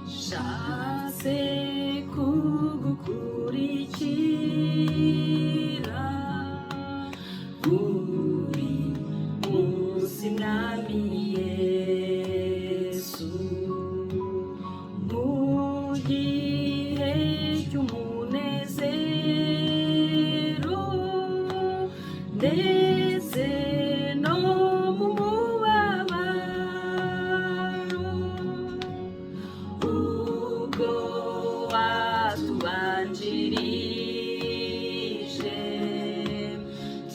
Nshatse kugukurikira buri munsi, Mwami Yesu, mu gihe cy'umunezero ndetse no mu mubabaro. Ubwo watubanjirije,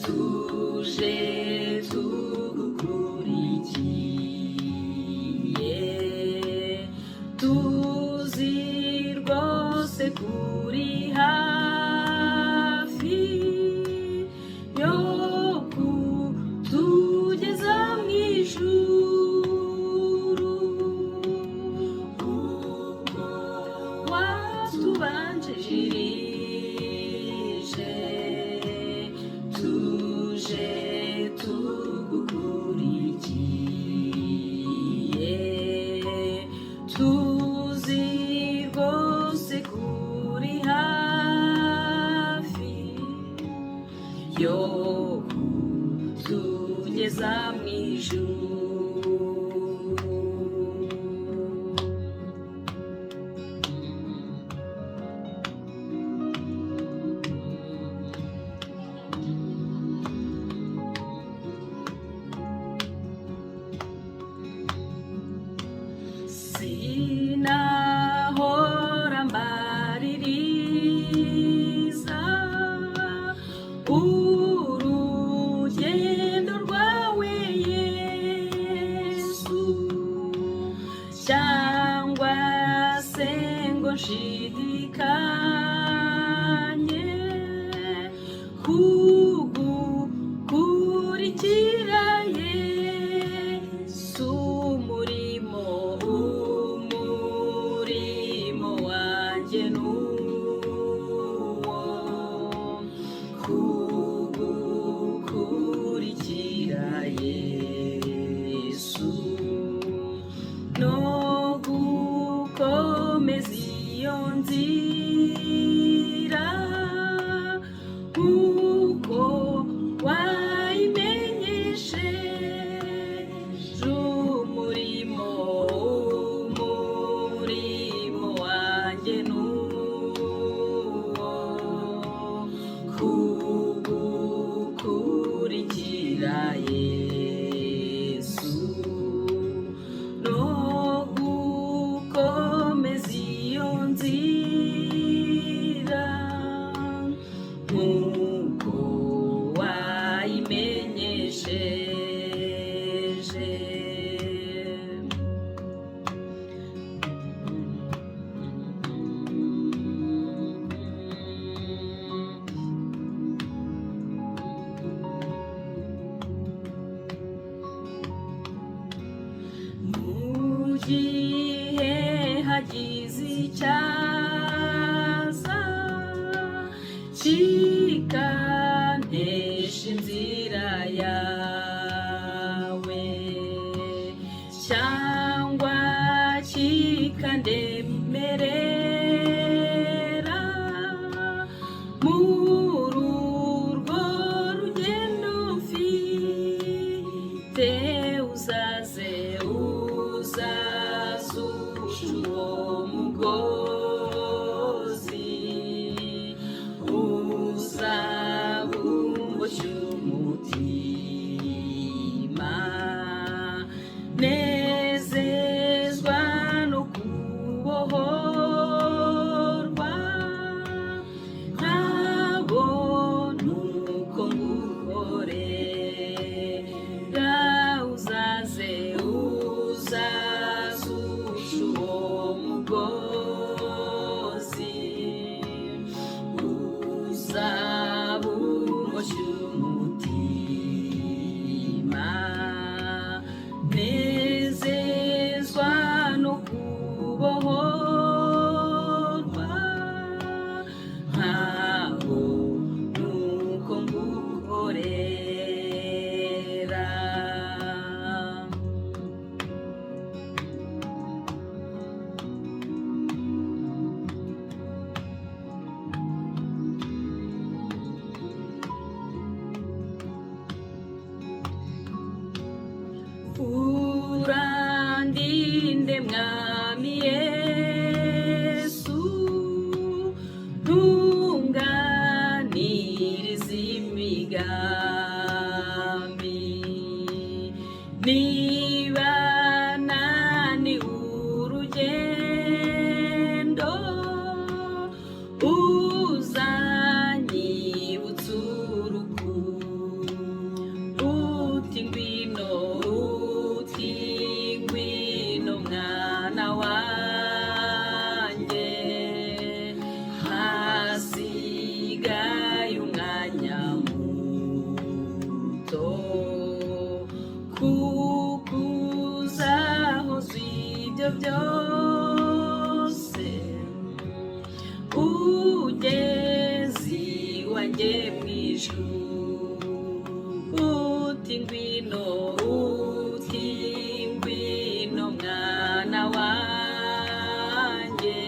tuje tugukurikiye, tuzi rwose kuri hafi yo kutugeza mu ijuru. Ubwo watubanjirije, tuje tugukurikiye, tuzi rwose kuri hafi yo kutugeza mu ijuru. Sinahora mbaririza urugendo rwawe, Yesu, cyangwa se ngo nshidikanye kugukurikira, Yesu. Umurimo wanjye nuwo kugukurikira, Yesu, no gukomeza iyo nzira kuko wayimenyesheje. Umurimo wanjye nuwo kugukurikira, Yesu, no gukomeza iyo nzira nk'uko wayimenyesheje. Mu gihe hagize icyaza kikantesha inzira yawe cyangwa kikandemerera muri urwo rugendo mfite, uzaze, uzaze uca uwo mugozi, uzabumboshye umutima, nezezwa no kubohorwa nkabona uko ngukorera. Urandinde Mwami Yesu, ntunganirize imigambi. Niba naniwe urugendo, uzanyibutsa urukundo, uti ngwino, uti ngwino mwana wanjye, hasigaye umwanya muto, kuko uzahozwa ibyo byose ugeze iwanjye mu ijuru. Uti ngwino, uti ngwino mwana wanjye,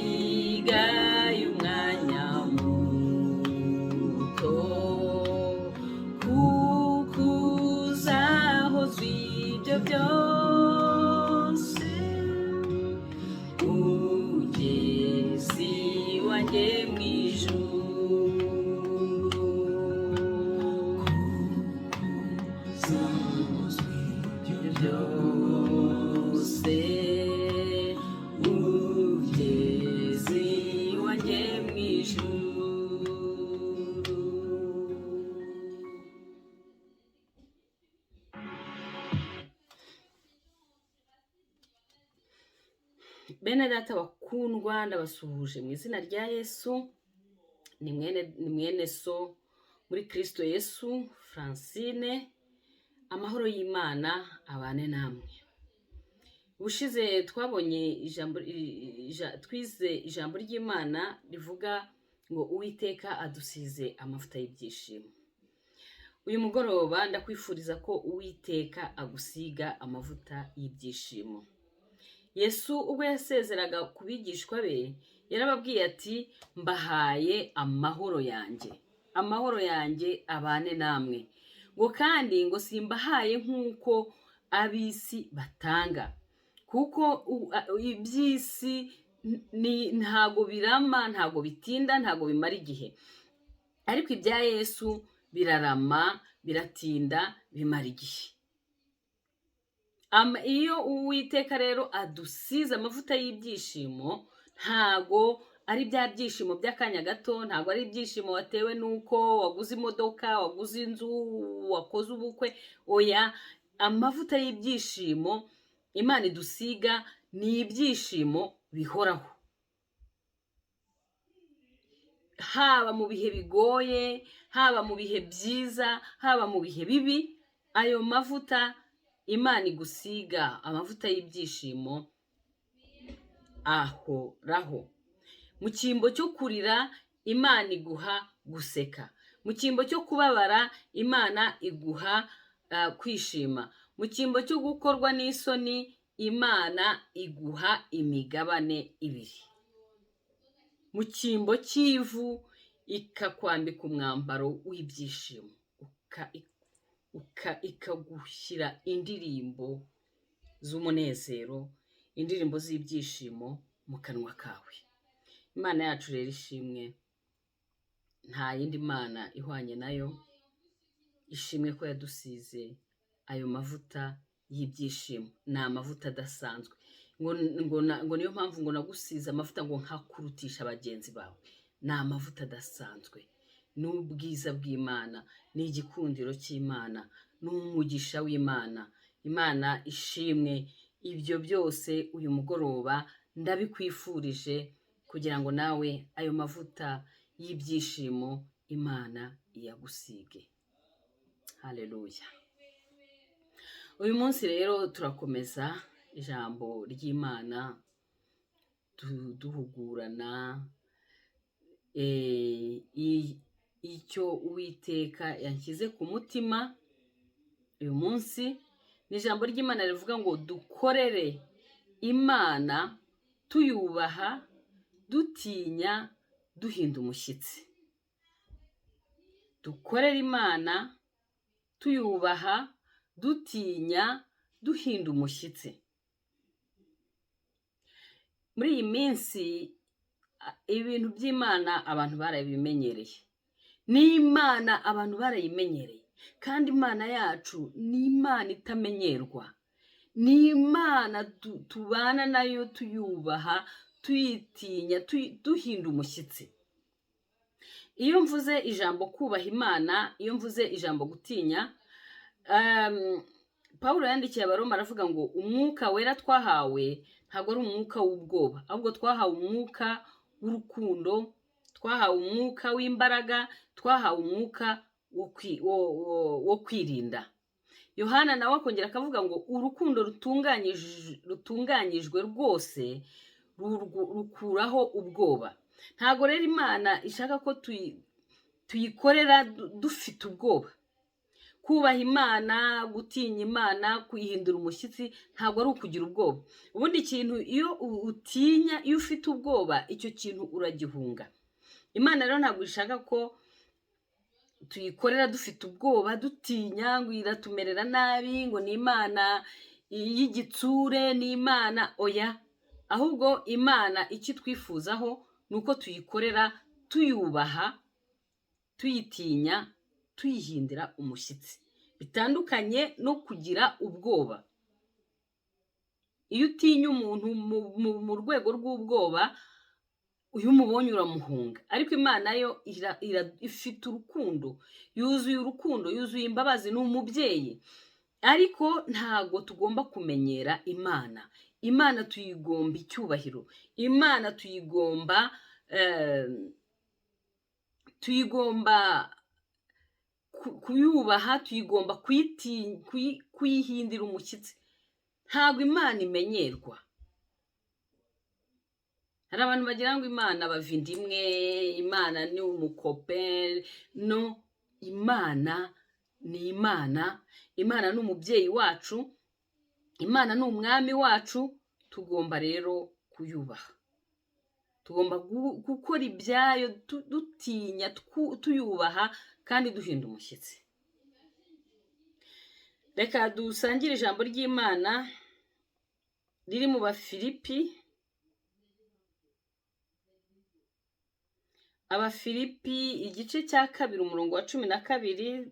hasigaye umwanya muto, kuko uzahozwa ibyo byose ugeze iwanjye mu ijuru. Byose ugeze iwanjye mu ijuru. Bene data bakundwa, ndabasuhuje mu izina rya Yesu. Ni mwene so muri Kristo Yesu, Francine. Amahoro y'Imana abane namwe. Ubushize twabonye ijambo, twize ijambo ry'Imana rivuga ngo Uwiteka adusize amavuta y'ibyishimo. Uyu mugoroba ndakwifuriza ko Uwiteka agusiga amavuta y'ibyishimo. Yesu ubwo yasezeraga ku bigishwa be, yarababwiye ati: "Mbahaye amahoro yanjye, amahoro yanjye abane namwe." Ngo kandi ngo simbahaye nk'uko ab'isi batanga, kuko iby'isi ntago birama, ntago bitinda, ntago bimara igihe, ariko ibya Yesu birarama, biratinda, bimara igihe. Iyo Uwiteka rero adusize amavuta y'ibyishimo, ntago ari bya byishimo by'akanya gato, ntago ari ibyishimo watewe n'uko waguze imodoka, waguze inzu, wakoze ubukwe. Oya, amavuta y'ibyishimo Imana idusiga ni ibyishimo bihoraho, haba mu bihe bigoye, haba mu bihe byiza, haba mu bihe bibi. Ayo mavuta Imana igusiga, amavuta y'ibyishimo, ahoraho. Mu cyimbo cyo kurira, Imana iguha guseka. Mu cyimbo cyo kubabara, Imana iguha kwishima. Mu cyimbo cyo gukorwa n'isoni, Imana iguha imigabane ibiri. Mu cyimbo cy'ivu, ikakwambika umwambaro w'ibyishimo, ikagushyira indirimbo z'umunezero, indirimbo z'ibyishimo mu kanwa kawe. Imana yacu rero ishimwe, nta yindi mana ihwanye nayo. Ishimwe ko yadusize ayo mavuta y'ibyishimo. Ni amavuta adasanzwe. Ngo niyo mpamvu ngo nagusize amavuta ngo nkakurutisha bagenzi bawe. Ni amavuta adasanzwe, ni ubwiza bw'Imana, ni igikundiro cy'Imana, ni umugisha w'Imana. Imana ishimwe. Ibyo byose uyu mugoroba ndabikwifurije kugira ngo nawe ayo mavuta y'ibyishimo Imana iyagusige. Haleluya. Uyu munsi rero turakomeza ijambo ry'Imana, duhugurana icyo Uwiteka yanshyize ku mutima uyu munsi ni ijambo ry'Imana rivuga ngo dukorere Imana tuyubaha, dutinya, duhinda umushyitsi. Dukorere Imana tuyubaha, dutinya, duhinda umushyitsi. Muri iyi minsi ibintu by'Imana abantu barabimenyereye, n'Imana abantu barayimenyereye, kandi Imana yacu ni Imana itamenyerwa, ni Imana tubana nayo tuyubaha, tuyitinya, duhinda umushyitsi. Iyo mvuze ijambo kubaha Imana, iyo mvuze ijambo gutinya, Pawulo yandikiye Abaroma aravuga ngo umwuka wera twahawe ntabwo ari umwuka w'ubwoba, ahubwo twahawe umwuka w'urukundo, twahawe umwuka w'imbaraga, twahawe umwuka wo kwirinda. Yohana nawe akongera akavuga ngo urukundo rutunganyijwe rwose rukuraho ubwoba. Ntabwo rero Imana ishaka ko tuyikorera dufite ubwoba. Kubaha Imana, gutinya Imana, kuyihindura umushyitsi ntabwo ari ukugira ubwoba. Ubundi ikintu iyo utinya, iyo ufite ubwoba, icyo kintu uragihunga. Imana rero ntabwo ishaka ko tuyikorera dufite ubwoba, dutinya ngo iratumerera nabi, ngo ni Imana y'igitsure, ni Imana, oya. Ahubwo Imana icyo itwifuzaho ni uko tuyikorera tuyubaha, tuyitinya, tuyihindira umushyitsi. Bitandukanye no kugira ubwoba. Iyo utinya umuntu mu rwego rw'ubwoba, iyo umubonye uramuhunga. Ariko Imana yo ifite urukundo, yuzuye urukundo, yuzuye imbabazi, ni umubyeyi. Ariko ntabwo tugomba kumenyera Imana. Imana tuyigomba icyubahiro, Imana tuyigomba kuyubaha, tuyigomba kuyihindira umushyitsi. Ntabwo Imana imenyerwa. Hari abantu bagira ngo Imana bava inda imwe, Imana ni umukope. No, Imana ni Imana, Imana ni umubyeyi wacu, Imana ni umwami wacu, tugomba rero kuyubaha. Tugomba gukora ibyayo dutinya, tuyubaha kandi duhinda umushyitsi. Reka dusangire ijambo ry'Imana riri mu Bafilipi. Abafilipi igice cya 2 umurongo wa 12,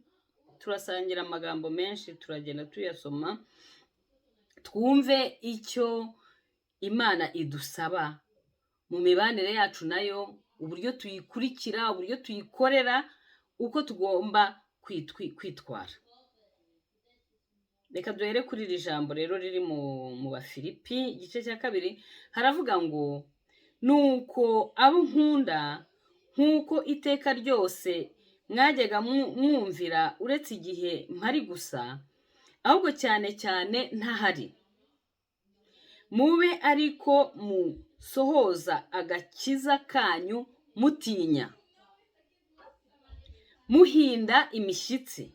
turasangira amagambo menshi, turagenda tuyasoma, twumve icyo Imana idusaba mu mibanire yacu nayo, uburyo tuyikurikira, uburyo tuyikorera, uko tugomba kwitwara. Reka duhere kuri iri jambo rero riri mu Bafilipi igice cya 2, haravuga ngo nuko abo nkunda nk'uko iteka ryose mwajyaga mwumvira, uretse igihe mpari gusa, ahubwo cyane cyane ntahari, mube ariko musohoza agakiza kanyu mutinya, muhinda imishyitsi,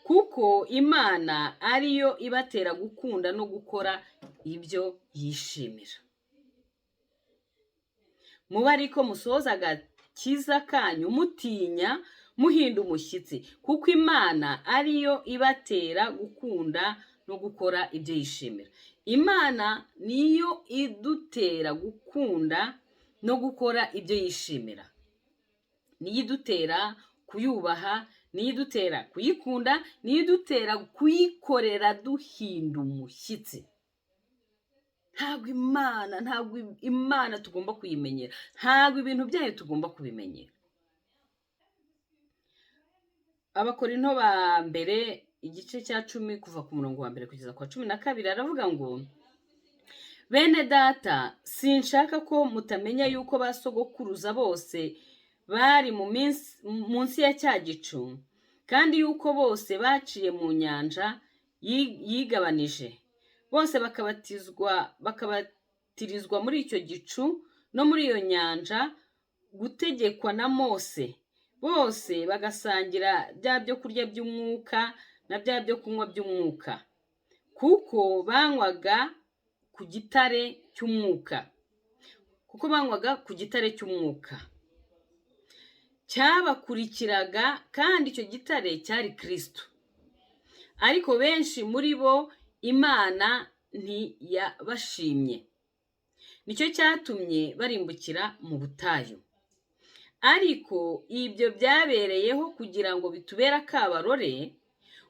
kuko Imana ariyo ibatera gukunda no gukora ibyo yishimira. Mube ariko musohoza agakiza kanyu mutinya, muhinda umushyitsi, kuko Imana ariyo ibatera gukunda no gukora ibyo yishimira. Imana niyo idutera gukunda no gukora ibyo yishimira, niyo idutera kuyubaha, niyo idutera kuyikunda, niyo idutera kuyikorera duhinda umushyitsi. Ntabwo Imana tugomba kuyimenyera, ntabwo ibintu byayo tugomba kubimenyera. Abakorinto ba mbere igice cya 10 kuva ku murongo wa 1 kugeza ku wa 12, aravuga ngo bene data, sinshaka ko mutamenya yuko ba sogokuruza bose bari munsi ya cya gicu, kandi yuko bose baciye mu nyanja yigabanije, bose bakabatirizwa muri icyo gicu no muri iyo nyanja, gutegekwa na Mose, bose bagasangira bya byo kurya by'umwuka na bya byo kunywa by'umwuka, kuko banywaga ku gitare cy'umwuka, kuko banywaga ku gitare cy'umwuka cyabakurikiraga, kandi icyo gitare cyari Kristo. Ariko benshi muri bo Imana ntiyabashimye, nicyo cyatumye barimbukira mu butayu. Ariko ibyo byabereyeho kugira ngo bitubere akabarore,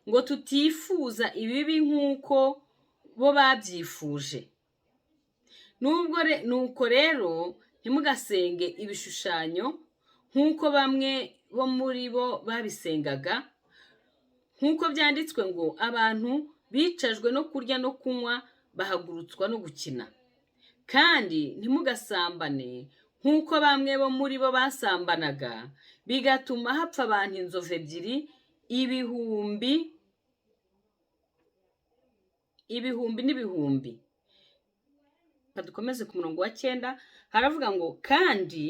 ngo tutifuza ibibi nk'uko bo babyifuje. Nubwo nuko rero ntimugasenge ibishushanyo nk'uko bamwe bo muri bo babisengaga, nk'uko byanditswe ngo abantu bicajwe no kurya no kunywa, bahagurutswa no gukina. Kandi ntimugasambane nk'uko bamwe bo muri bo basambanaga, bigatuma hapfa abantu inzovu ebyiri ibihumbi ibihumbi n'ibihumbi. Reka dukomeze ku murongo wa 9, haravuga ngo: "Kandi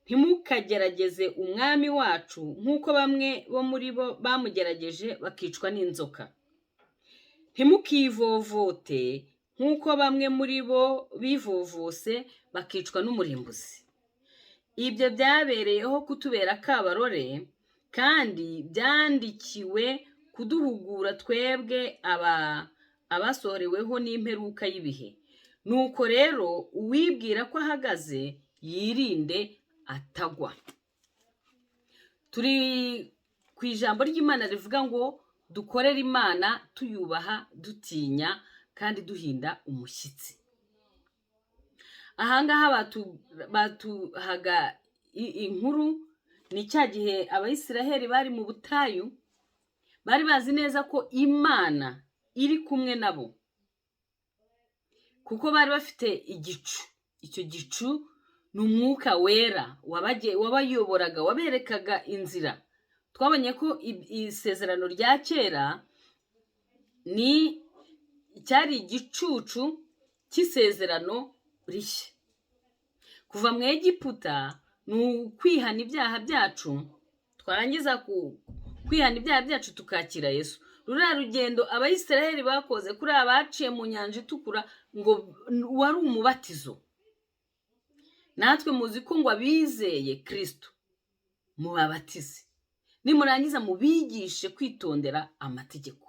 ntimukagerageze Umwami wacu nk'uko bamwe bo muri bo bamugerageje bakicwa n'inzoka. Ntimukivovote nk'uko bamwe muri bo bivovose bakicwa n'umurimbuzi. Ibyo byabereyeho kutubera akabarore, kandi byandikiwe kuduhugura twebwe aba abasohoreweho n'imperuka y'ibihe. Nuko rero uwibwira ko ahagaze yirinde atagwa." Turi ku ijambo ry'Imana rivuga ngo dukorere Imana tuyubaha, dutinya kandi duhinda umushyitsi. Ahangaha batuhaga inkuru ni cya gihe Abayisiraheli bari mu butayu, bari bazi neza ko Imana iri kumwe nabo, kuko bari bafite igicu. Icyo gicu ni Umwuka Wera wabayoboraga, waberekaga inzira. Twabonye ko isezerano rya kera ni cyari igicucu cy'isezerano rishya. Kuva mu Egiputa ni ukwihana ibyaha byacu, twarangiza kwihana ibyaha byacu tukakira Yesu. Ruriya rugendo Abayisiraheli bakoze kuri abaciye mu Nyanja Itukura ngo wari umubatizo. Natwe muzi ko ngo abizeye Kirisito mubabatize, nimurangiza mubigishe kwitondera amategeko.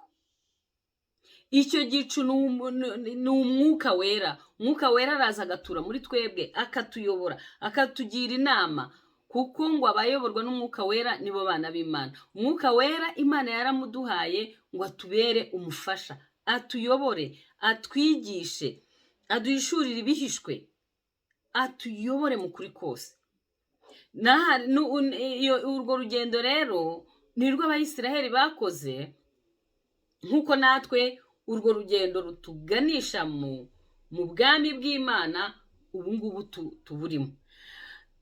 Icyo gicu ni Umwuka Wera. Umwuka Wera araza agatura muri twebwe, akatuyobora, akatugira inama, kuko ngo abayoborwa n'Umwuka Wera nibo bana b'Imana. Umwuka Wera Imana yaramuduhaye ngo atubere umufasha, atuyobore, atwigishe, aduhishurire ibihishwe, atuyobore mu kuri kose. Urwo rugendo rero ni rwo Abayisiraheli bakoze, nk'uko natwe urwo rugendo rutuganisha mu bwami bw'Imana ubu ngubu tuburimo.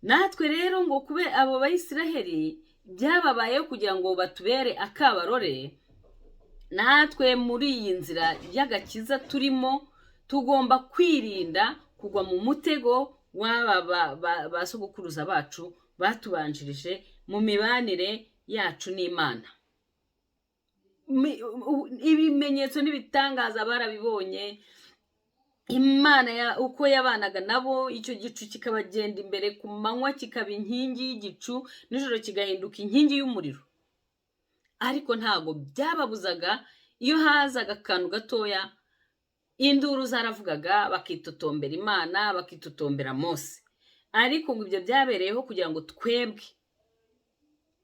Natwe rero ngo kube abo Bayisiraheli byababayeho kugira ngo batubere akabarore, natwe muri iyi nzira y'agakiza turimo tugomba kwirinda kugwa mu mutego w'aba ba sogokuruza bacu batubanjirije mu mibanire yacu n'Imana. Ibimenyetso n'ibitangaza barabibonye, Imana uko yabanaga nabo, icyo gicu kikabagenda imbere ku manywa kikaba inkingi y'igicu, nijoro kigahinduka inkingi y'umuriro. Ariko ntabwo byababuzaga, iyo hazaga akantu gatoya induru zaravugaga, bakitotombera Imana, bakitotombera Mose. Ariko ngo ibyo byabereyeho kugira ngo twebwe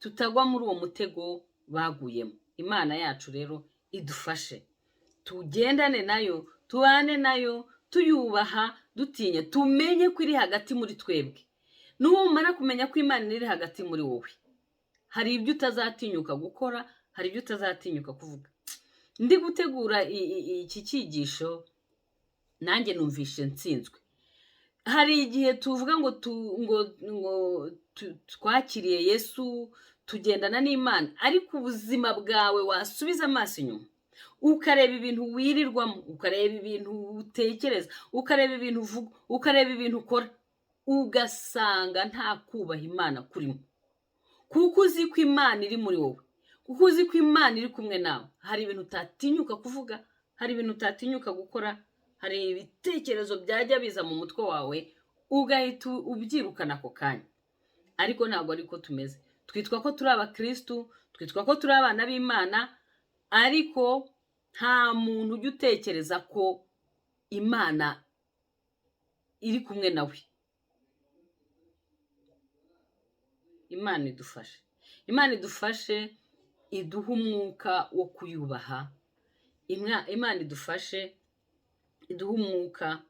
tutagwa muri uwo mutego baguyemo. Imana yacu rero idufashe tugendane nayo, tubane nayo tuyubaha, dutinya, tumenye ko iri hagati muri twebwe. Numara kumenya ko Imana iri hagati muri wowe, hari ibyo utazatinyuka gukora, hari ibyo utazatinyuka kuvuga. Ndi gutegura iki cyigisho, nanjye numvishe nsinzwe. Hari igihe tuvuga ngo twakiriye Yesu, tugendana n'Imana, ariko ubuzima bwawe wasubiza amaso inyuma ukareba ibintu wirirwamo, ukareba ibintu utekereza, ukareba ibintu uvuga, ukareba ibintu ukora, ugasanga nta kubaha Imana kurimo. Kuko uzi ko Imana iri muri wowe, kuko uzi ko Imana iri kumwe nawe, hari ibintu utatinyuka kuvuga, hari ibintu utatinyuka gukora, hari ibitekerezo byajya biza mu mutwe wawe ugahita ubyirukana ako kanya. Ariko ntabwo ariko tumeze. Twitwa ko turi abakirisitu, twitwa ko turi abana b'Imana. Ariko nta muntu ujya utekereza ko Imana iri kumwe nawe. Imana idufashe, Imana idufashe, iduhe umwuka wo kuyubaha. Imana idufashe, iduhe umwuka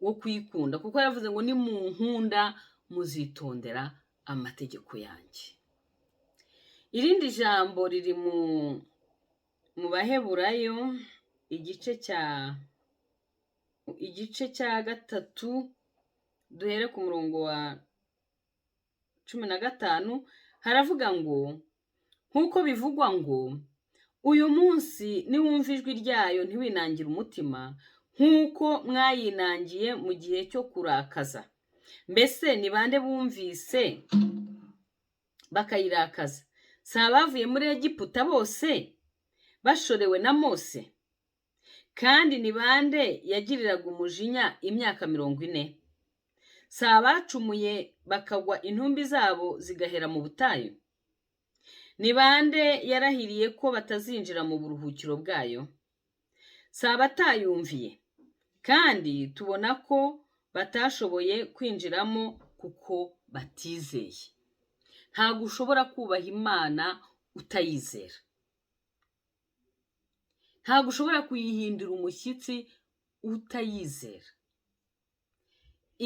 wo kuyikunda, kuko yaravuze ngo nimunkunda muzitondera amategeko yanjye. Irindi jambo riri mu Baheburayo, igice cya 3, duhere ku murongo wa 15, haravuga ngo: "Nk'uko bivugwa ngo: 'Uyu munsi niwumva ijwi ryayo ntiwinangire umutima nk'uko mwayinangiye mu gihe cyo kurakaza.'" Mbese ni bande bumvise bakayirakaza? Si abavuye muri Egiputa bose bashorewe na Mose? Kandi ni bande yagiriraga umujinya imyaka 40? Si abacumuye bakagwa, intumbi zabo zigahera mu butayu? Ni bande yarahiriye ko batazinjira mu buruhukiro bwayo? Si abatayumviye? Kandi tubona ko batashoboye kwinjiramo kuko batizeye. Ntabwo ushobora kubaha Imana utayizera, ntabwo ushobora kuyihindura umushyitsi utayizera.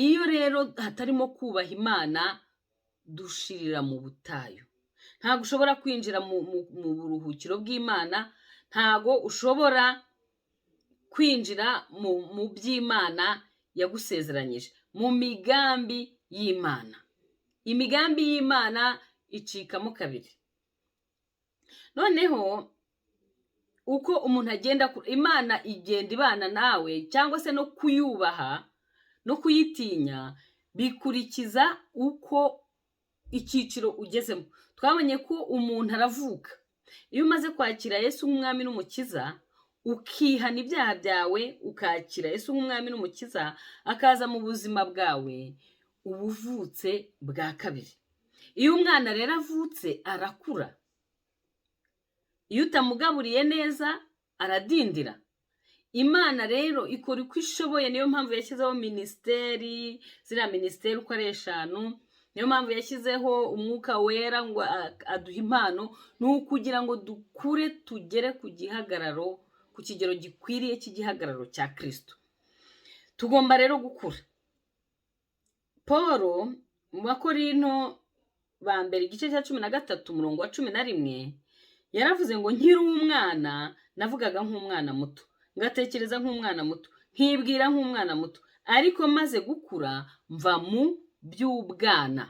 Iyo rero hatarimo kubaha Imana, dushirira mu butayu. Ntabwo ushobora kwinjira mu buruhukiro bw'Imana, ntabwo ushobora kwinjira mu by'Imana yagusezeranyije, mu migambi y'Imana. Imigambi y'Imana icikamo kabiri. Noneho uko umuntu agenda, Imana igenda ibana nawe, cyangwa se no kuyubaha no kuyitinya bikurikiza uko icyiciro ugezemo. Twabonye ko umuntu aravuka. Iyo umaze kwakira Yesu nk'umwami n'umukiza, ukihana ibyaha byawe, ukakira Yesu nk'umwami n'umukiza akaza mu buzima bwawe, uba uvutse bwa kabiri. Iyo umwana rero avutse, arakura. Iyo utamugaburiye neza, aradindira. Imana rero ikora uko ishoboye. Niyo mpamvu yashyizeho minisiteri, ziriya minisiteri uko ari eshanu. Niyo mpamvu yashyizeho Umwuka Wera ngo aduhe impano, ni ukugira ngo dukure, tugere ku gihagararo, ku kigero gikwiriye cy'igihagararo cya Kirisito. Tugomba rero gukura. Paul mu Bakorinto ba mbere, igice cya 13, umurongo wa 11, yaravuze ngo: "Nkiri umwana navugaga nk'umwana muto, ngatekereza nk'umwana muto, nkibwira nk'umwana muto, ariko maze gukura mva mu by'ubwana."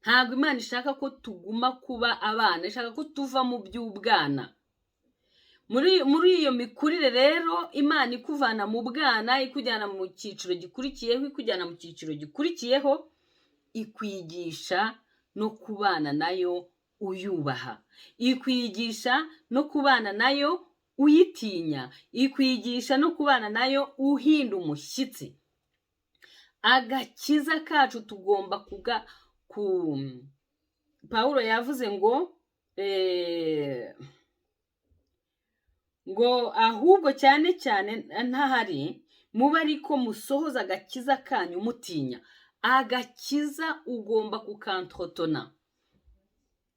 Ntabwo Imana ishaka ko tuguma kuba abana, ishaka ko tuva mu by'ubwana. Muri iyo mikurire rero, Imana ikuvana mu bwana ikujyana mu cyiciro gikurikiyeho, ikujyana mu cyiciro gikurikiyeho, ikwigisha no kubana nayo uyubaha, ikwigisha no kubana nayo uyitinya, ikwigisha no kubana nayo uhinda umushyitsi. Agakiza kacu tugomba kuga ku Pawulo yavuze ngo ahubwo cyane cyane ntahari muba, ariko musohoza agakiza kanyu mutinya. Agakiza ugomba kukantorotona.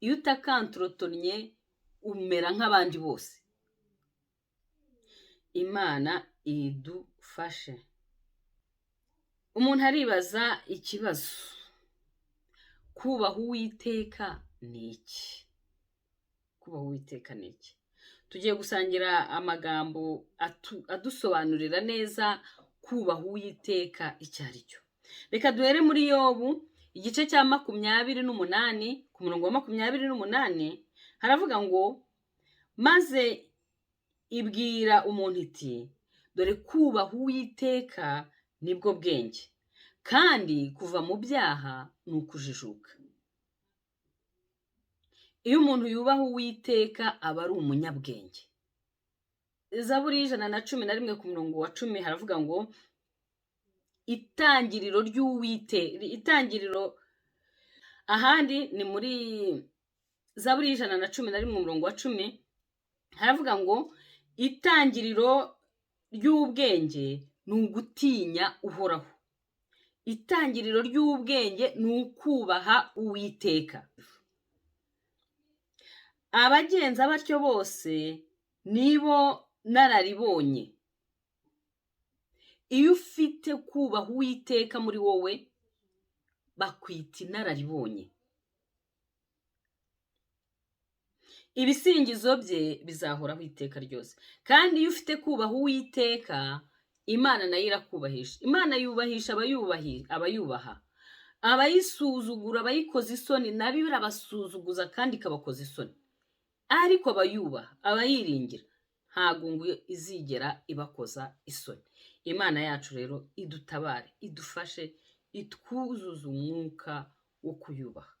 Iyo utakantorotonnye, umera nk'abandi bose. Imana idufashe. Umuntu aribaza ikibazo: kubaha Uwiteka ni iki? Kubaha Uwiteka ni iki? Tugiye gusangira amagambo adusobanurira neza kubaha Uwiteka icyo ari cyo. Reka duhere muri Yobu, igice cya 28, ku murongo wa 28, haravuga ngo: "Maze ibwira umuntu iti: 'Dore kubaha Uwiteka nibwo bwenge, kandi kuva mu byaha ni ukujijuka.'" Iyo umuntu yubaha Uwiteka, aba ari umunyabwenge. Zaburi y'111, ku murongo wa 10, haravuga ngo: "Itangiriro ry'uwite itangiriro." Ahandi ni muri Zaburi 111 umurongo wa 10 haravuga ngo itangiriro ry'ubwenge ni ugutinya Uhoraho, itangiriro ry'ubwenge ni ukubaha Uwiteka. Abagenza batyo bose nibo nararibonye. Iyo ufite kubaha Uwiteka muri wowe bakwita inararibonye. Ibisingizo bye bizahoraho iteka ryose. Kandi iyo ufite kubaha Uwiteka, Imana nayo irakubahisha. Imana yubahisha abayubaha, abayisuzugura, abayikoza isoni nabo irabasuzuguza kandi ikabakoza isoni. Ariko abayubaha, abayiringira, ntabwo ngo izigera ibakoza isoni. Imana yacu rero idutabare, idufashe, itwuzuze umwuka wo kuyubaha.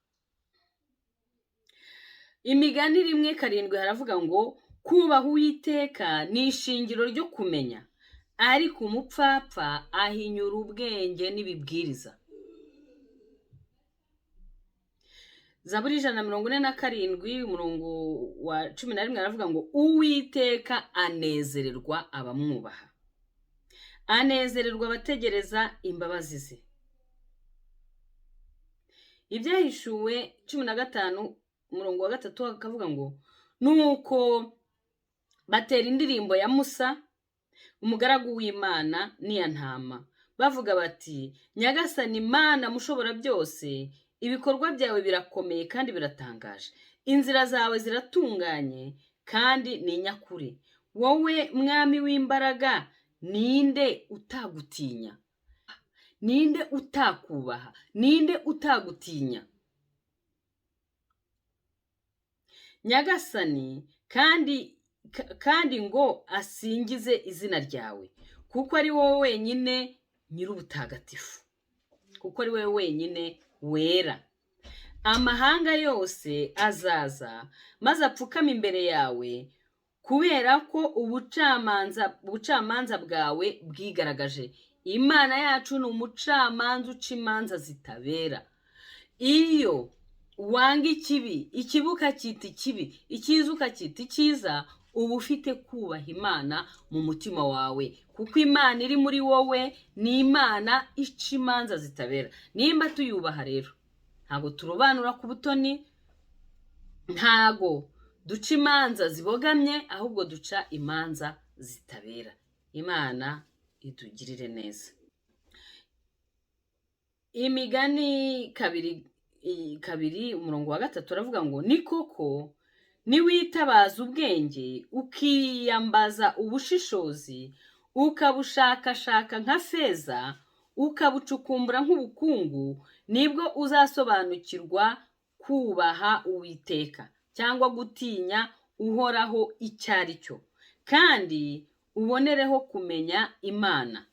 Imigani 1:7 haravuga ngo kubaha Uwiteka ni ishingiro ryo kumenya, ariko umupfapfa ahinyura ubwenge n'ibibwiriza. Zaburi 147 umurongo wa 11 aravuga ngo Uwiteka anezererwa abamwubaha, anezererwa abategereza imbabazi ze. Ibyahishuwe 15 umurongo wa 3 akavuga ngo nuko batera indirimbo ya Musa umugaragu w'Imana n'iya ntama, bavuga bati Nyagasani Imana mushobora byose, ibikorwa byawe birakomeye kandi biratangaje, inzira zawe ziratunganye kandi ni nyakuri. Wowe mwami w'imbaraga, ninde utagutinya? Ninde utakubaha? Ninde utagutinya? Nyagasani kandi ngo asingize izina ryawe, kuko ari wowe wenyine nyir'ubutagatifu, kuko ari wowe wenyine wera. Amahanga yose azaza maze apfukame imbere yawe, kubera ko ubucamanza bwawe bwigaragaje. Imana yacu ni umucamanza uca imanza zitabera. Iyo wanga ikibi, ikibi ukacyita ikibi, icyiza ukacyita icyiza, uba ufite kubaha Imana mu mutima wawe, kuko Imana iri muri wowe ni Imana ica imanza zitabera. Nimba tuyubaha rero, ntabwo turobanura ku butoni, ntago duca imanza zibogamye, ahubwo duca imanza zitabera. Imana itugirire neza. Imigani 2 umurongo wa 3 aravuga ngo ni koko niwitabaza ubwenge, ukiyambaza ubushishozi, ukabushakashaka nka feza, ukabucukumbura nk'ubukungu, nibwo uzasobanukirwa kubaha Uwiteka cyangwa gutinya Uhoraho icyo ari cyo, kandi ubonereho kumenya Imana.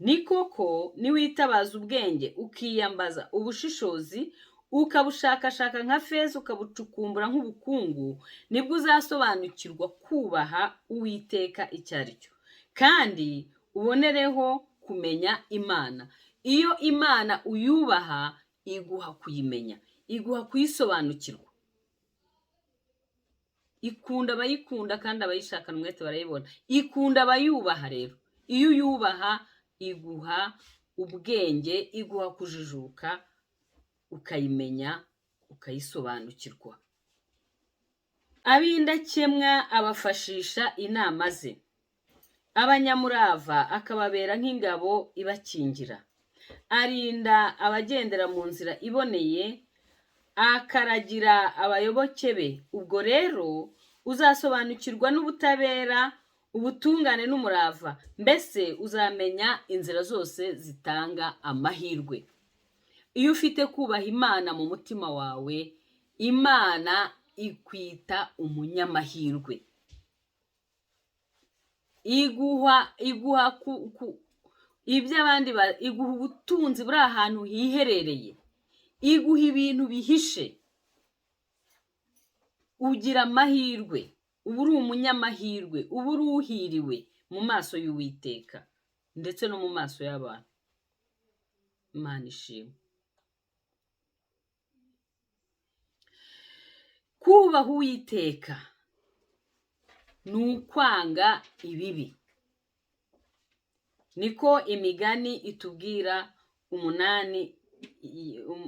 Ni koko niwitabaza ubwenge, ukiyambaza ubushishozi, ukabushakashaka nka feza, ukabucukumbura nk'ubukungu, nibwo uzasobanukirwa kubaha Uwiteka icyo ari cyo, kandi ubonereho kumenya Imana. Iyo Imana uyubaha, iguha kuyimenya, iguha kuyisobanukirwa. Ikunda abayikunda kandi abayishakana umwete barayibona. Ikunda abayubaha rero. Iyo uyubaha, iguha ubwenge, iguha kujijuka, ukayimenya, ukayisobanukirwa. Ab'indakemwa abafashisha inama ze, abanyamurava akababera nk'ingabo ibakingira. Arinda abagendera mu nzira iboneye, akaragira abayoboke be. Ubwo rero uzasobanukirwa n'ubutabera, ubutungane n'umurava, mbese uzamenya inzira zose zitanga amahirwe. Iyo ufite kubaha Imana mu mutima wawe, Imana ikwita umunyamahirwe. Iguha ibyo abandi iguha ubutunzi buri ahantu hiherereye, iguha ibintu bihishe. Ugira amahirwe, uba uri umunyamahirwe, uba uri uhiriwe mu maso y'Uwiteka ndetse no mu maso y'abantu. Imana ishimwe. Kubaha Uwiteka ni ukwanga ibibi, niko Imigani itubwira 8,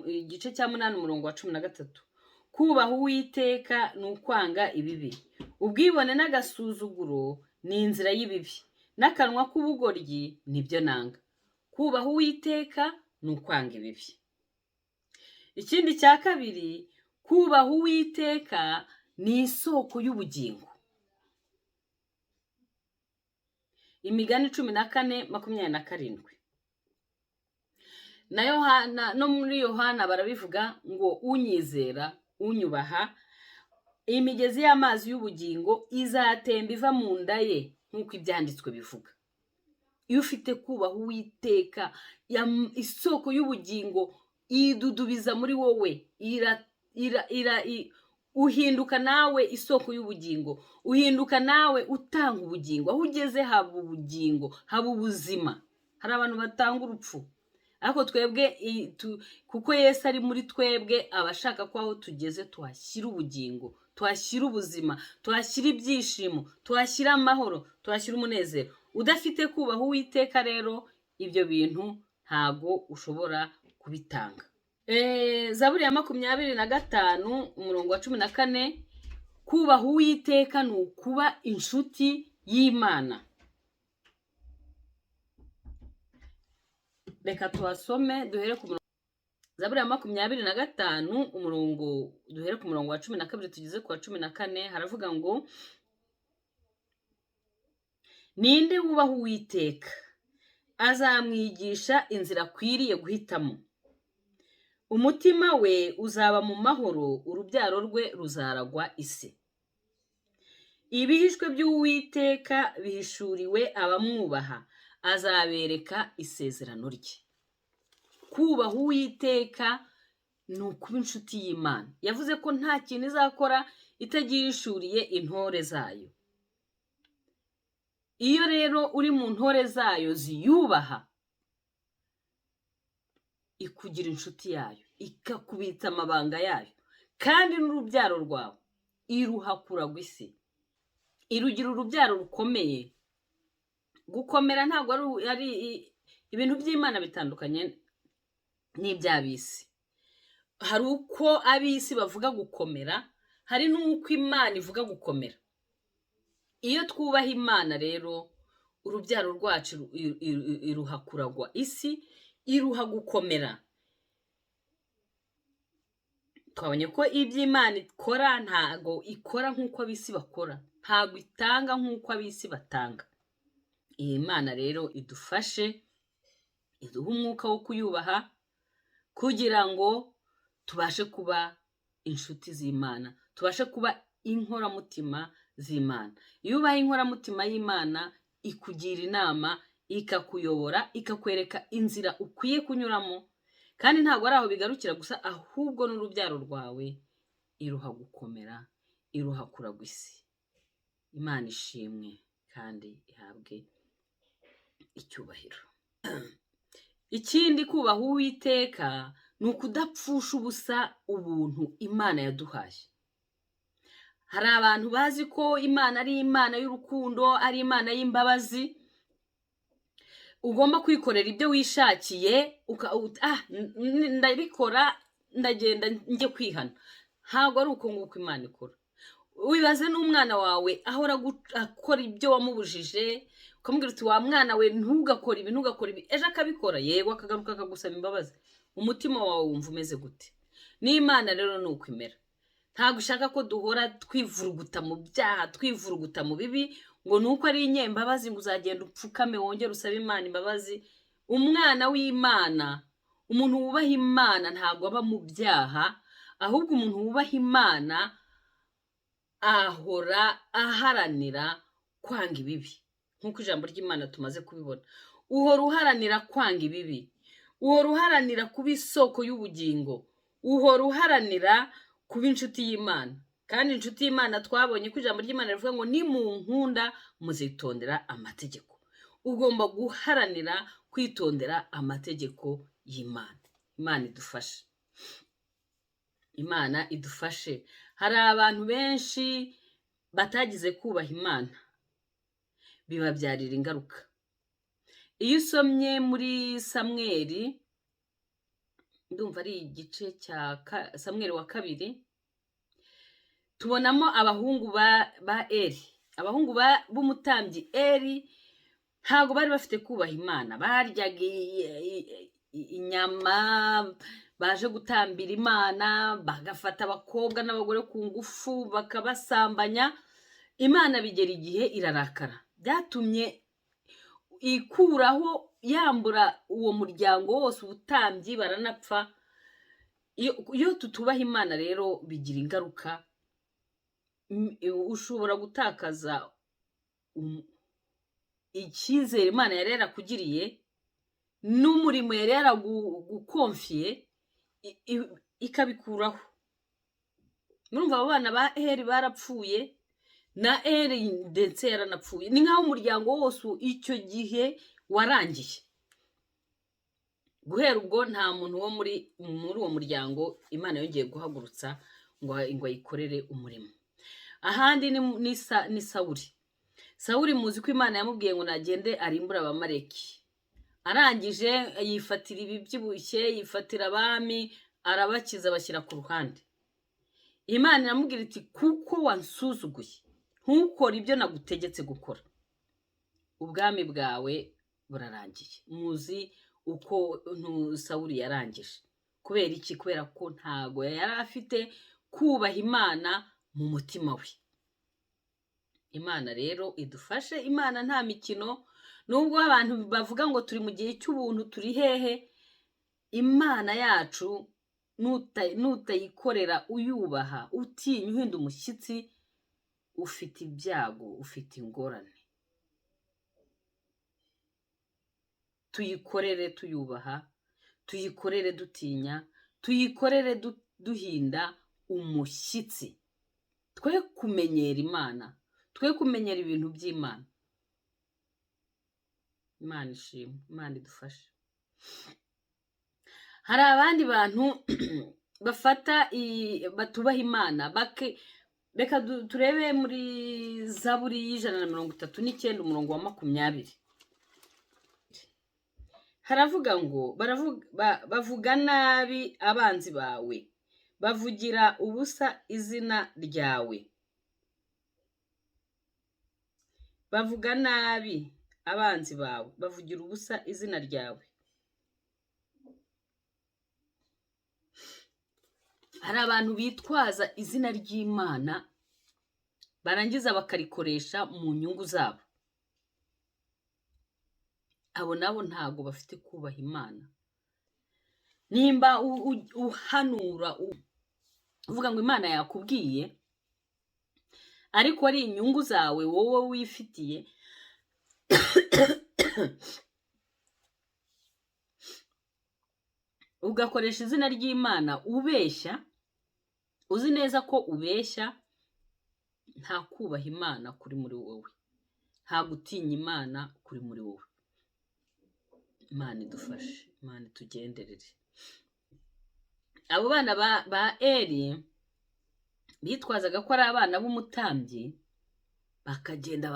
igice cya 8, umurongo wa 13. Kubaha Uwiteka ni ukwanga ibibi. Ubwibone n'agasuzuguro ni inzira y'ibibi, n'akanwa k'ubugoryi nibyo nanga. Kubaha Uwiteka ni ukwanga ibibi. Ikindi cya kabiri, kubaha Uwiteka ni isoko y'ubugingo. Imigani 14:27. Na Yohana, no muri Yohana barabivuga ngo unyizera, unyubaha, imigezi y'amazi y'ubugingo izatemba iva mu nda ye, nk'uko ibyanditswe bivuga. Iyo ufite kubaha Uwiteka, isoko y'ubugingo idudubiza muri wowe, uhinduka nawe isoko y'ubugingo, uhinduka nawe utanga ubugingo. Aho ugeze haba ubugingo, haba ubuzima. Hari abantu batanga urupfu, ariko twebwe kuko Yesu ari muri twebwe, aba ashaka ko aho tugeze tuhashyira ubugingo, tuhashyira ubuzima, tuhashyira ibyishimo, tuhashyira amahoro, tuhashyira umunezero. Udafite kubaha Uwiteka rero, ibyo bintu ntago ushobora kubitanga. Zaburi ya 25, umurongo wa 14, kubaha Uwiteka ni ukuba inshuti y'Imana. Reka tuhasome duhere ku murongo. Zaburi ya 25, umurongo duhere ku murongo wa 12 tugeze ku wa 14, haravuga ngo ninde wubaha Uwiteka azamwigisha inzira akwiriye guhitamo. Umutima we uzaba mu mahoro, urubyaro rwe ruzaragwa isi. Ibihishwe by'Uwiteka bihishuriwe abamwubaha, azabereka isezerano rye. Kubaha Uwiteka ni ukuba inshuti y'Imana. Yavuze ko nta kintu izakora itagihishuriye intore zayo. Iyo rero uri mu ntore zayo ziyubaha, ikugira inshuti yayo, ikakubitsa amabanga yayo, kandi n'urubyaro rwawe iruha kuragwa isi, irugira urubyaro rukomeye. Gukomera ntabwo ari ibintu by'Imana bitandukanye n'iby'ab'isi. Hari uko ab'isi bavuga gukomera, hari n'uko Imana ivuga gukomera. Iyo twubaha Imana rero, urubyaro rwacu iruha kuragwa isi, iruha gukomera. Twabonye ko iby'Imana ikora ntago ikora nk'uko ab'isi bakora, ntago itanga nk'uko ab'isi batanga. Iyi Mana rero idufashe, iduhe umwuka wo kuyubaha, kugira ngo tubashe kuba inshuti z'Imana, tubashe kuba inkoramutima z'Imana. Iyo ubaye inkoramutima y'Imana, ikugira inama, ikakuyobora, ikakwereka inzira ukwiye kunyuramo, kandi ntabwo ari aho bigarukira gusa, ahubwo n'urubyaro rwawe iruha gukomera, iruha kuragwa isi. Imana ishimwe kandi ihabwe icyubahiro. Ikindi, kubaha Uwiteka ni ukudapfusha ubusa ubuntu Imana yaduhaye. Hari abantu bazi ko Imana ari Imana y'urukundo, ari Imana y'imbabazi, ugomba kwikorera ibyo wishakiye, ndabikora, ndagenda njye kwihana. Ntabwo ari uko nguko Imana ikora. Wibaze n'umwana wawe ahora akora ibyo wamubujije, ukamubwira uti wa mwana we ntugakore ibi, ntugakore ibi, ejo akabikora, yego akagaruka akagusaba imbabazi. Umutima wawe wumva umeze gute? N'Imana rero ni uko imera. Ntabwo ishaka ko duhora twivuruguta mu byaha, twivuruguta mu bibi, ngo ni uko ari inyembabazi ngo uzagenda upfukame wongere usabe Imana imbabazi. Umwana w'Imana, umuntu wubaha Imana ntabwo aba mu byaha, ahubwo umuntu wubaha Imana ahora aharanira kwanga ibibi, nk'uko ijambo ry'Imana tumaze kubibona. Uhora uharanira kwanga ibibi, uhora uharanira kuba isoko y'ubugingo, uhora uharanira kuba inshuti y'Imana. Kandi inshuti y'Imana twabonye ko ijambo ry'Imana rivuga ngo nimunkunda muzitondera amategeko. Ugomba guharanira kwitondera amategeko y'Imana. Imana idufashe, Imana idufashe. Hari abantu benshi batagize kubaha Imana, bibabyarira ingaruka. Iyo usomye muri Samweli, ndumva ari igice cya Samweli wa kabiri, tubonamo abahungu ba Eli. Abahungu b'umutambyi Eli ntabwo bari bafite kubaha Imana, baryaga inyama baje gutambira Imana, bagafata abakobwa n'abagore ku ngufu bakabasambanya. Imana bigera igihe irarakara, byatumye ikuraho, yambura uwo muryango wose ubutambyi, baranapfa. Iyo tutubaha Imana rero bigira ingaruka. Ushobora gutakaza icyizere Imana yari yarakugiriye n'umurimo yari yaragukonfiye, ikabikuraho. Murumva abo bana ba Eri barapfuye, na Eri ndetse yaranapfuye. Ni nk'aho umuryango wose icyo gihe warangiye. Guhera ubwo nta muntu wo muri uwo muryango Imana yongeye guhagurutsa ngo ayikorere umurimo. Ahandi ni Sawuli. Sawuli muzi ko Imana yamubwiye ngo nagende arimbure Abamaleki. Arangije yifatira ibibyibushye, yifatira abami, arabakiza, abashyira ku ruhande. Imana iramubwira iti: "Kuko wansuzuguye ntukore ibyo nagutegetse gukora, ubwami bwawe burarangiye." Muzi uko Sawuli yarangije. Kubera iki? Kubera ko ntago yari afite kubaha Imana mu mutima we. Imana rero idufashe. Imana nta mikino. Nubwo abantu bavuga ngo turi mu gihe cy'ubuntu, turi hehe? Imana yacu nutayikorera uyubaha, utinya, uhinda umushyitsi, ufite ibyago, ufite ingorane. Tuyikorere tuyubaha, tuyikorere dutinya, tuyikorere duhinda umushyitsi. Twe kumenyera Imana, twe kumenyera ibintu by'Imana. Imana ishimwe, Imana idufashe. Hari abandi bantu bafata batubaha Imana. Reka turebe muri Zaburi y'139, umurongo wa 20. Haravuga ngo: "Bavuga nabi abanzi bawe, bavugira ubusa izina ryawe." Bavuga nabi abanzi bawe, bavugira ubusa izina ryawe. Hari abantu bitwaza izina ry'Imana, barangiza bakarikoresha mu nyungu zabo. Abo nabo ntago bafite kubaha Imana. Nimba uhanura uvuga ngo Imana yakubwiye, ariko ari inyungu zawe wowe wifitiye, ugakoresha izina ry'Imana ubeshya, uzi neza ko ubeshya, nta kubaha Imana kuri muri wowe, nta gutinya Imana kuri muri wowe. Imana idufashe, Imana itugenderere. Abo bana ba Eli bitwazaga ko ari abana b'umutambyi, bakagenda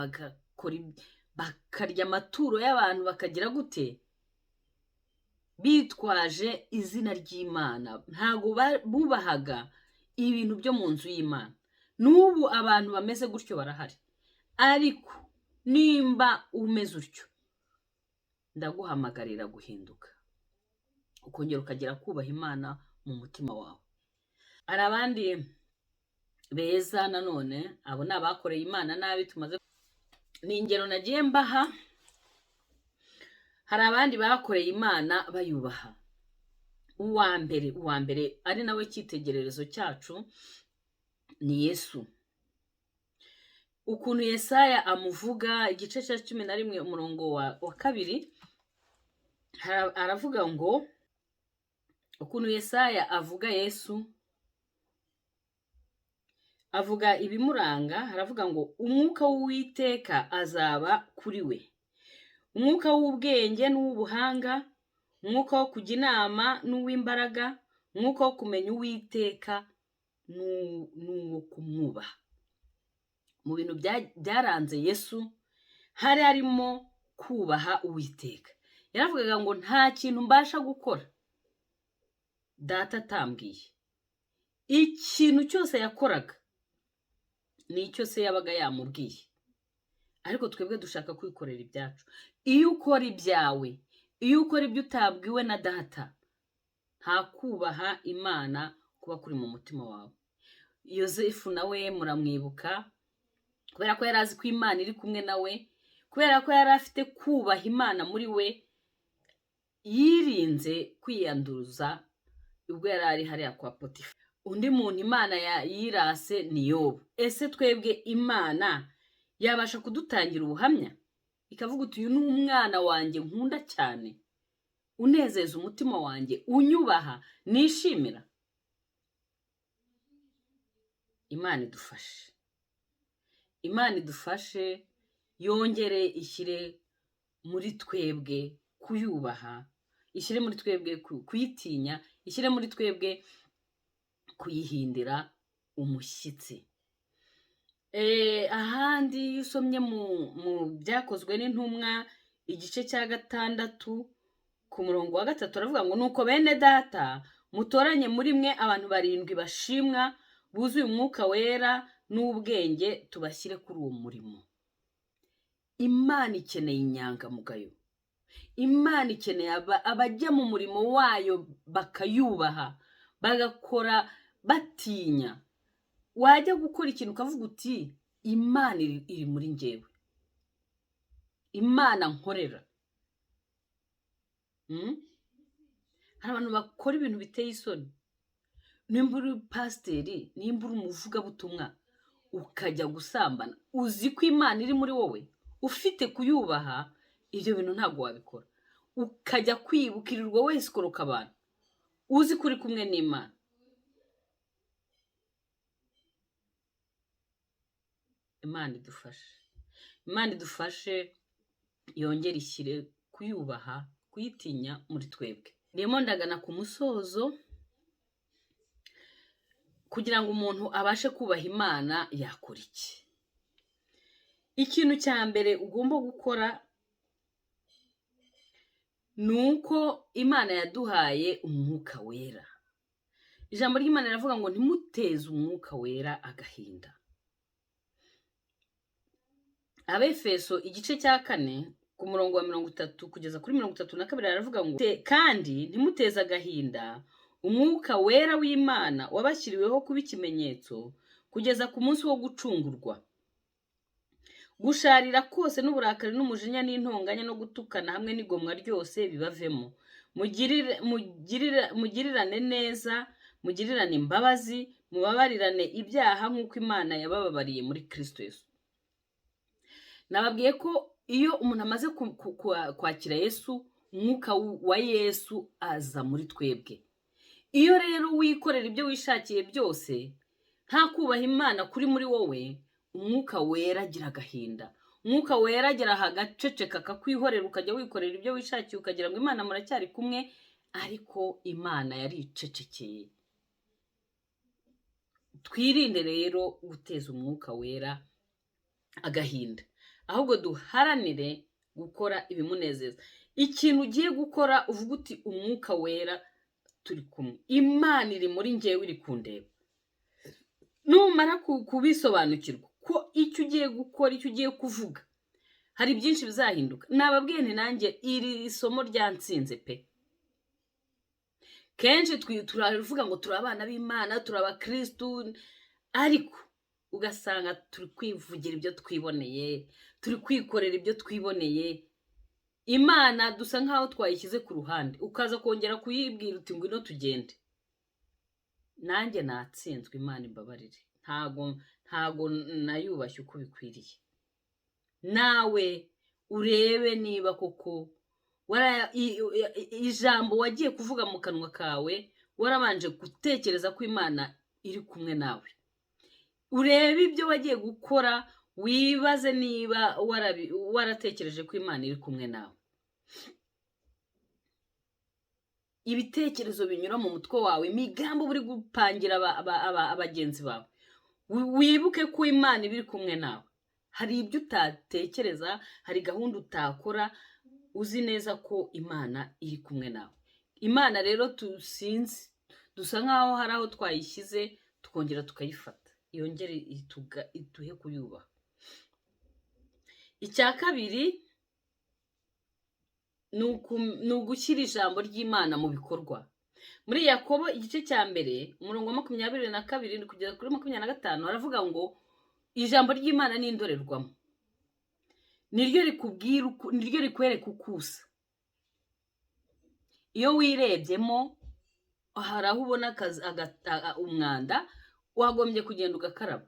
bakarya amaturo y'abantu, bakagira gute, bitwaje izina ry'Imana. Ntabwo bubahaga ibintu byo mu nzu y'Imana. N'ubu abantu bameze gutyo barahari, ariko nimba umeze utyo, ndaguhamagarira guhinduka, ukongera ukagira kubaha Imana mu mutima wawe. Hari abandi beza nanone, abo ni abakoreye Imana nabi, tumaze ni ingero nagiye mbaha. Hari abandi bakoreye Imana bayubaha. Uwa mbere ari nawe cyitegererezo cyacu ni Yesu. Ukuntu Yesaya amuvuga, igice cya 11, umurongo wa 2, aravuga ngo, ukuntu Yesaya avuga Yesu, avuga ibimuranga, aravuga ngo: "Umwuka w'Uwiteka azaba kuri we, umwuka w'ubwenge n'uw'ubuhanga, umwuka wo kujya inama n'uw'imbaraga, umwuka wo kumenya Uwiteka n'uwo kumwubaha. Mu bintu byaranze Yesu hari harimo kubaha Uwiteka. Yaravugaga ngo nta kintu mbasha gukora data atambwiye. Ikintu cyose yakoraga nicyo se yabaga yamubwiye. Ariko twebwe dushaka kwikorera ibyacu. Iyo ukora ibyawe, iyo ukora ibyo utabwiwe na data, nta kubaha Imana kuba kuri mu mutima wawe. Yosefu nawe muramwibuka, kubera ko yari azi ko Imana iri kumwe nawe, kubera ko yari afite kubaha Imana muri we, yirinze kwiyanduza ubwo yari ari hariya kwa Potifa. Undi muntu Imana yirase ni Yobu. Ese twebwe Imana yabasha kudutangira ubuhamya ikavuga uti uyu ni umwana wanjye nkunda cyane, unezeza umutima wanjye, unyubaha, nishimira? Imana idufashe, Imana idufashe, yongere ishyire muri twebwe kuyubaha, ishyire muri twebwe kuyitinya, ishyire muri twebwe kuyihindira umushyitsi. Ahandi iyo usomye mu Byakozwe n'Intumwa igice cya 6 ku murongo wa 3 aravuga ngo nuko bene data mutoranye muri mwe abantu 7 bashimwa buzuye umwuka wera n'ubwenge, tubashyire kuri uwo murimo. Imana ikeneye inyangamugayo, Imana ikeneye abajya mu murimo wayo bakayubaha, bagakora batinya. Wajya gukora ikintu ukavuga uti Imana iri muri njyewe, Imana nkorera. Hari abantu bakora ibintu biteye isoni. Nimba uri pasiteri, nimba uri umuvugabutumwa, ukajya gusambana uzi ko Imana iri muri wowe, ufite kuyubaha, ibyo bintu ntabwo wabikora. Ukajya kwibukirirwa wese ukoroka abantu uzi ko uri kumwe n'Imana. Imana idufashe, Imana idufashe, yongere ishyire kuyubaha, kuyitinya muri twebwe. Ndimo ndagana ku musozo. Kugira ngo umuntu abashe kubaha Imana yakora iki? Ikintu cya mbere ugomba gukora ni uko Imana yaduhaye umwuka wera. Ijambo ry'Imana riravuga ngo ntimuteze umwuka wera agahinda. Abefeso igice cya 4 ku murongo wa 30 kugeza kuri 32 aravuga ngo kandi ntimuteze agahinda umwuka wera w'Imana wabashyiriweho kuba ikimenyetso kugeza ku munsi wo gucungurwa. Gusharira kose n'uburakari n'umujinya n'intonganya no gutukana hamwe n'igomwa ryose bibavemo. Mugirirane neza, mugirirane imbabazi, mubabarirane ibyaha nk'uko Imana yabababariye muri Kristo Yesu. Nababwiye ko iyo umuntu amaze kwakira Yesu, umwuka wa Yesu aza muri twebwe. Iyo rero wikorera ibyo wishakiye byose, nta kubaha Imana kuri muri wowe, umwuka wera agira agahinda. Umwuka wera agera agaceceka akakwihorera, ukajya wikorera ibyo wishakiye, ukagira ngo Imana muracyari kumwe, ariko Imana yaricecekeye. Twirinde rero guteza umwuka wera agahinda, ahubwo duharanire gukora ibimunezeza. Ikintu ugiye gukora uvuga uti umwuka wera turi kumwe, Imana iri muri njyewe, iri kundeba. Numara kubisobanukirwa ko icyo ugiye gukora, icyo ugiye kuvuga, hari byinshi bizahinduka. Nababwiye nti nanjye iri somo ryansinze pe. Kenshi turavuga ngo turi abana b'Imana, turi abakristu, ariko ugasanga turi kwivugira ibyo twiboneye, turi kwikorera ibyo twiboneye. Imana dusa nkaho twayishyize ku ruhande, ukaza kongera kuyibwira uti ngwino tugende. Nanjye natsinzwe, Imana imbabarire, ntago nayubashye uko bikwiriye. Nawe urebe niba koko ijambo wagiye kuvuga mu kanwa kawe warabanje gutekereza ko Imana iri kumwe nawe. Urebe ibyo wagiye gukora, wibaze niba waratekereje ko Imana iri kumwe nawe. Ibitekerezo binyura mu mutwe wawe, imigambi uba uri gupangira bagenzi bawe, wibuke ko Imana iba iri kumwe nawe. Hari ibyo utatekereza, hari gahunda utakora uzi neza ko Imana iri kumwe nawe. Imana rero tusinzi, dusa nkaho hari aho twayishyize tukongera tukayifata, yongere iduhe kuyubaha. Icya kabiri ni ugushyira ijambo ry'Imana mu bikorwa. Muri Yakobo igice cya 1, umurongo wa 22 kugeza kuri 25, haravuga ngo ijambo ry'Imana ni indorerwamo, niryo rikubwira, niryo rikwereka uko usa. Iyo wirebyemo hari aho ubona umwanda, wagombye kugenda ugakaraba.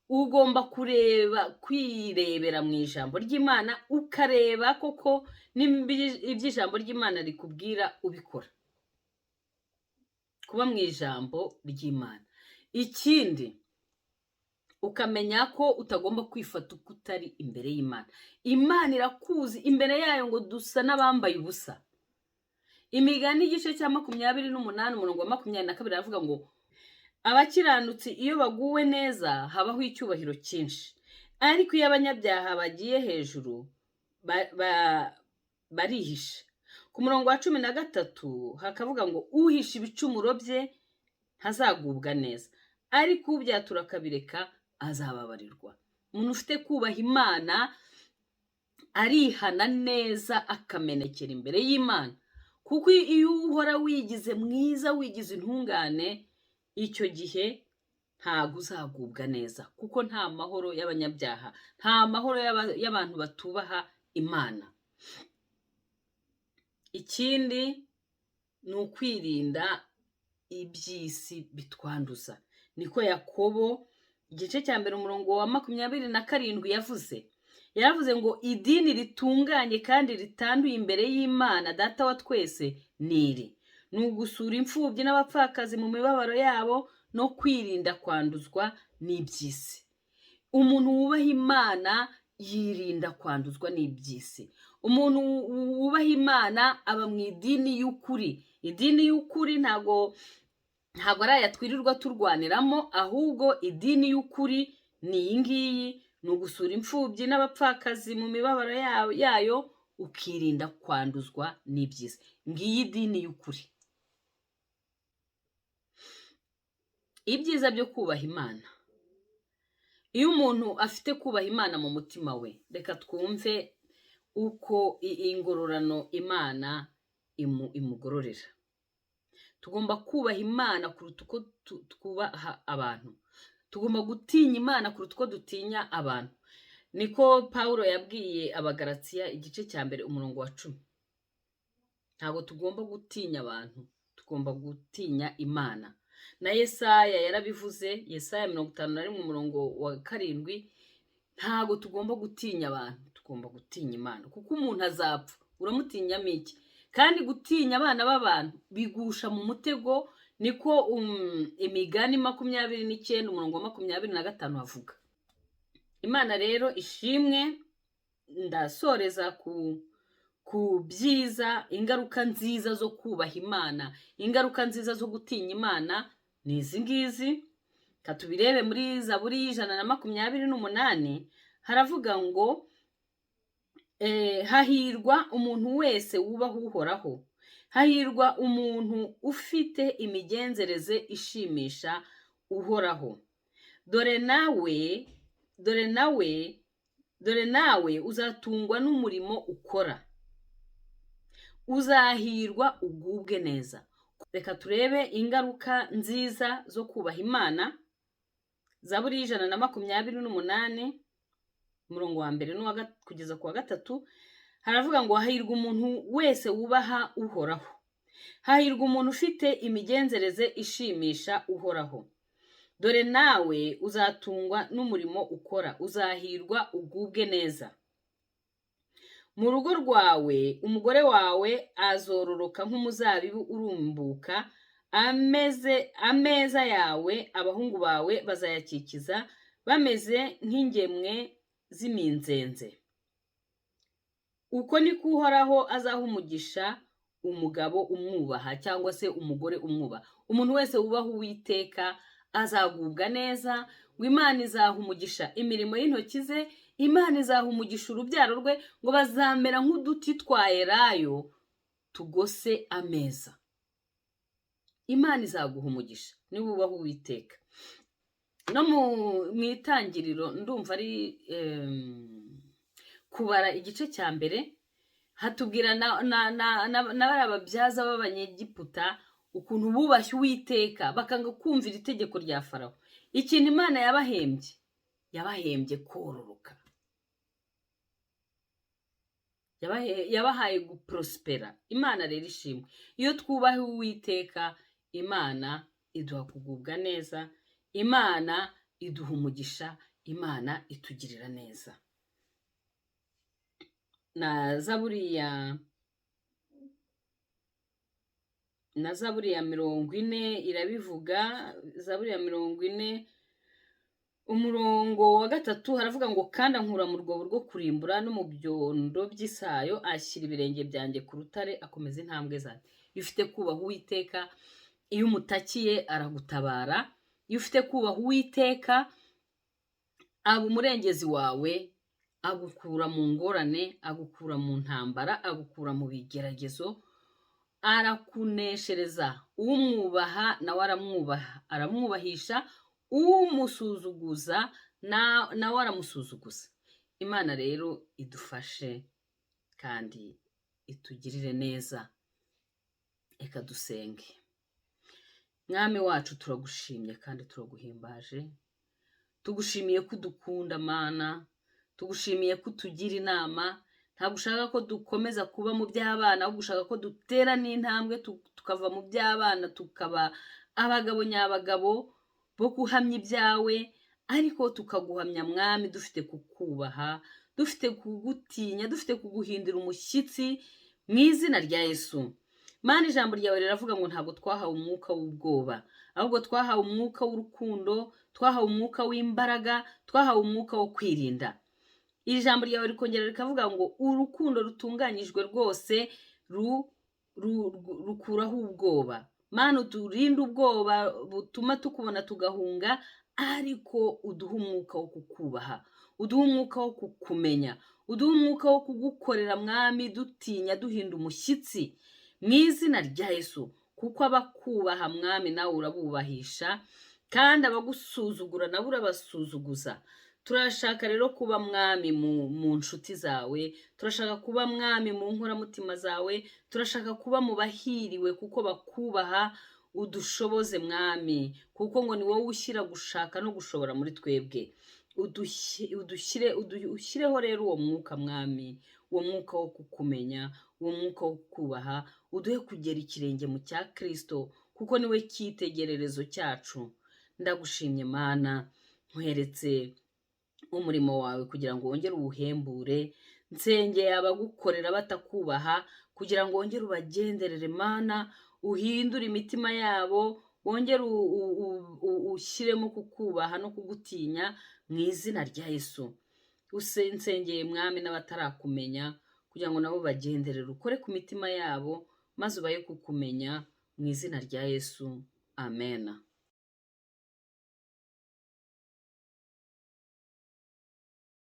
Ugomba kureba, kwirebera mu ijambo ry'Imana, ukareba koko nimba ibyo ijambo ry'Imana rikubwira ubikora. Kuba mu ijambo ry'Imana. Ikindi, ukamenya ko utagomba kwifata uko utari imbere y'Imana. Imana irakuzi, imbere yayo ngo dusa n'abambaye ubusa. Imigani igice cya 28, umurongo wa 22, aravuga ngo abakiranutsi iyo baguwe neza habaho icyubahiro cyinshi, ariko iyo abanyabyaha bagiye hejuru barihisha. Ku murongo wa 13 hakavuga ngo uhisha ibicumuro bye ntazagubwa neza, ariko ubyatura akabireka azababarirwa. Umuntu ufite kubaha Imana arihana neza, akamenekera imbere y'Imana, kuko iyo uhora wigize mwiza, wigize intungane, icyo gihe ntabwo uzagubwa neza, kuko nta mahoro y'abanyabyaha, nta mahoro y'abantu batubaha Imana. Ikindi ni ukwirinda iby'isi bitwanduza. Niko Yakobo igice cya 1, umurongo wa 27 yavuze. Yaravuze ngo idini ritunganye kandi ritanduye imbere y'Imana Data wa twese ni iri: ni ugusura imfubyi n'abapfakazi mu mibabaro yabo no kwirinda kwanduzwa n'iby'isi. Umuntu wubaha Imana yirinda kwanduzwa n'iby'isi. Umuntu wubaha Imana aba mu idini y'ukuri. Idini y'ukuri ntabwo ari aya twirirwa turwaniramo, ahubwo idini y'ukuri ni iyi ngiyi: ni ugusura imfubyi n'abapfakazi mu mibabaro yayo, ukirinda kwanduzwa n'iby'isi. Ngiyi idini y'ukuri. Ibyiza byo kubaha Imana. Iyo umuntu afite kubaha Imana mu mutima we, reka twumve uko ingororano Imana imugororera. Tugomba kubaha Imana kuruta uko twubaha abantu. Tugomba gutinya Imana kuruta uko dutinya abantu. Niko Pawulo yabwiye Abagalatiya igice cya 1, umurongo wa 10. Ntabwo tugomba gutinya abantu, tugomba gutinya Imana. Na Yesaya yarabivuze, Yesaya 51, umurongo wa 7, ntabwo tugomba gutinya abantu, tugomba gutinya Imana, kuko umuntu azapfa, uramutinyamo iki? Kandi gutinya abana b'abantu bigusha mu mutego, niko Imigani 29, umurongo wa 25 havuga. Imana rero ishimwe. Ndasoreza ku byiza, ingaruka nziza zo kubaha Imana, ingaruka nziza zo gutinya Imana ni izi ngizi. Reka tubirebe muri Zaburi y'128, haravuga ngo hahirwa umuntu wese wubaha Uhoraho, hahirwa umuntu ufite imigenzereze ishimisha Uhoraho. Dore nawe uzatungwa n'umurimo ukora, uzahirwa ugubwe neza. Reka turebe ingaruka nziza zo kubaha Imana. Zaburi y'128, umurongo wa 1 kugeza ku wa 3, haravuga ngo hahirwa umuntu wese wubaha Uhoraho, hahirwa umuntu ufite imigenzereze ishimisha Uhoraho. Dore nawe uzatungwa n'umurimo ukora, uzahirwa ugubwe neza. Mu rugo rwawe umugore wawe azororoka nk'umuzabibu urumbuka, ameza yawe abahungu bawe bazayakikiza bameze nk'ingemwe z'iminzenze. Uko niko Uhoraho azaha umugisha Umugabo umwubaha cyangwa se umugore umwubaha, umuntu wese wubaha Uwiteka azagubwa neza, ngo Imana izaha umugisha imirimo y'intoki ze, Imana izaha umugisha urubyaro rwe, ngo bazamera nk'uduti twa elayo tugose ameza. Imana izaguha umugisha niba wubaha Uwiteka. No mu Itangiriro, ndumva ari Kubara igice cya 1, hatubwira na bariya babyaza b'Abanyegiputa ukuntu bubashye Uwiteka bakanga kumvira itegeko rya Farawo. Ikintu Imana yabahembye, yabahembye kororoka, yabahaye guprospera. Imana rero ishimwe. Iyo twubaha Uwiteka, Imana iduha kugubwa neza, Imana iduha umugisha, Imana itugirira neza. Na Zaburi ya 40 irabivuga. Zaburi ya 40 umurongo wa 3 haravuga ngo: "Kandi ankura mu rwobo rwo kurimbura no mu byondo by'isayo, ashyira ibirenge byanjye ku rutare, akomeza intambwe zanjye." Iyo ufite kubaha Uwiteka, iyo umutakiye aragutabara. Iyo ufite kubaha Uwiteka, aba umurengezi wawe, agukura mu ngorane, agukura mu ntambara, agukura mu bigeragezo, arakuneshereza. Umwubaha nawe aramwubaha, aramwubahisha, umusuzuguza nawe aramusuzuguza. Imana rero idufashe kandi itugirire neza. Reka dusenge. Mwami wacu, turagushimye kandi turaguhimbaje. Tugushimiye ko udukunda, Mana. Tugushimiye ko utugira inama. Ntabwo ushaka ko dukomeza kuba mu by'abana, ahubwo ushaka ko dutera n'intambwe tukava mu by'abana, tukaba abagabo nyabagabo bo guhamya ibyawe, ariko tukaguhamya, Mwami, dufite kukubaha, dufite kugutinya, dufite kuguhindura umushyitsi, mu izina rya Yesu. Mana, ijambo ryawe riravuga ngo ntabwo twahawe umwuka w'ubwoba, ahubwo twahawe umwuka w'urukundo, twahawe umwuka w'imbaraga, twahawe umwuka wo kwirinda. Iri jambo ryawe rikongera rikavuga ngo urukundo rutunganyijwe rwose rukuraho ubwoba. Mana, uturinde ubwoba butuma tukubona tugahunga, ariko uduhe umwuka wo kukubaha, uduhe umwuka wo kukumenya, uduhe umwuka wo kugukorera, Mwami, dutinya, duhinda umushyitsi, mu izina rya Yesu. Kuko abakubaha, Mwami, nawe urabubahisha, kandi abagusuzugura nabo urabasuzuguza. Turashaka rero kuba, Mwami, mu nshuti zawe. Turashaka kuba, Mwami, mu nkoramutima zawe. Turashaka kuba mu bahiriwe kuko bakubaha. Udushoboze, Mwami, kuko ngo ni wowe ushyira gushaka no gushobora muri twebwe. Udushyire, ushyireho rero uwo mwuka, Mwami, uwo mwuka wo kukumenya, uwo mwuka wo kukubaha. Uduhe kugera ikirenge mu cya Kirisito, kuko niwe cyitegererezo cyacu. Ndagushimye, Mana. Nkweretse umurimo wawe kugira ngo wongere uwuhembure. Nsengeye abagukorera batakubaha kugira ngo wongere ubagenderere, Mana, uhindure imitima yabo, wongere ushyiremo kukubaha no kugutinya, mu izina rya Yesu. Nsengeye, Mwami, n'abatarakumenya kugira ngo nabo bagenderere, ukore ku mitima yabo maze ubahe kukumenya, mu izina rya Yesu, amena.